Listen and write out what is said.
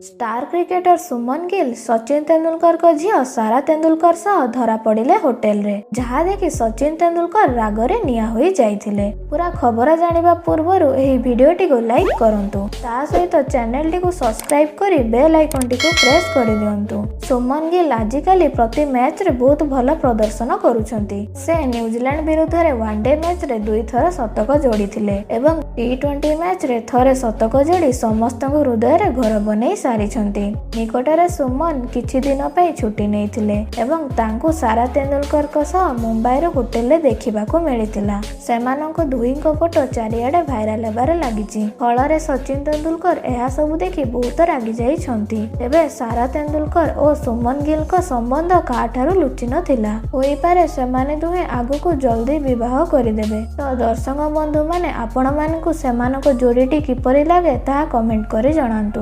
Star cricketer Suman Gill Sachin ତେନ୍ଦୁଲକରଙ୍କ ଝିଅ ସାରା ତେନ୍ଦୁଲକର ସହ ଧରା ପଡ଼ିଲେ ହୋଟେଲରେ, ଯାହା ଦେଖି ସଚିନ ତେନ୍ଦୁଲକର ରାଗରେ ନିଆଁ ହୋଇ ଯାଇଥିଲେ। ପୁରା ଖବର ଜାଣିବା ପୂର୍ବରୁ ଏହି ଭିଡିଓଟିକୁ ଲାଇକ୍ କରନ୍ତୁ, ତା ସହିତ ଚ୍ୟାନେଲଟିକୁ ସବସ୍କ୍ରାଇବ କରି ବେଲ୍ ଆଇକନଟିକୁ ପ୍ରେସ୍ କରିଦିଅନ୍ତୁ। ସୁମନ ଗିଲ୍ ଆଜିକାଲି ପ୍ରତି ମ୍ୟାଚରେ ବହୁତ ଭଲ ପ୍ରଦର୍ଶନ କରୁଛନ୍ତି। ସେ ନ୍ୟୁଜିଲାଣ୍ଡ ବିରୁଦ୍ଧରେ ୱାନଡେ ମ୍ୟାଚରେ ଦୁଇଥର ଶତକ ଯୋଡ଼ିଥିଲେ ଏବଂ ଟି-20 ମ୍ୟାଚରେ ଥରେ ଶତକ ଯୋଡ଼ି ସମସ୍ତଙ୍କ ହୃଦୟରେ ଘର ବନେଇ ସାରିଛନ୍ତି। ନିକଟରେ ସୁମନ କିଛି ଦିନ ପାଇଁ ଛୁଟି ନେଇଥିଲେ ଏବଂ ତାଙ୍କୁ ସାରା ତେନ୍ଦୁଲକରଙ୍କ ସହ ମୁମ୍ବାଇର ହୋଟେଲରେ ଦେଖିବାକୁ ମିଳିଥିଲା। ସେମାନଙ୍କ ଦୁହିଁଙ୍କ ଫଟୋ ଚାରିଆଡେ ଭାଇରାଲ ହେବାରେ ଲାଗିଛି। ଫଳରେ ସଚିନ ତେନ୍ଦୁଲକର ଏହା ସବୁ ଦେଖି ବହୁତ ରାଗି ଯାଇଛନ୍ତି। ତେବେ ସାରା ତେନ୍ଦୁଲକର ଓ ସୁମନ ଗିଲଙ୍କ ସମ୍ବନ୍ଧ କାହାଠାରୁ ଲୁଚି ନଥିଲା। ହୋଇପାରେ ସେମାନେ ଦୁହେଁ ଆଗକୁ ଜଲ୍ଦି ବିବାହ କରିଦେବେ। ତ ଦର୍ଶକ ବନ୍ଧୁମାନେ, ଆପଣମାନଙ୍କୁ ସେମାନଙ୍କ ଯୋଡ଼ିଟି କିପରି ଲାଗେ, ତାହା କମେଣ୍ଟ କରି ଜଣାନ୍ତୁ।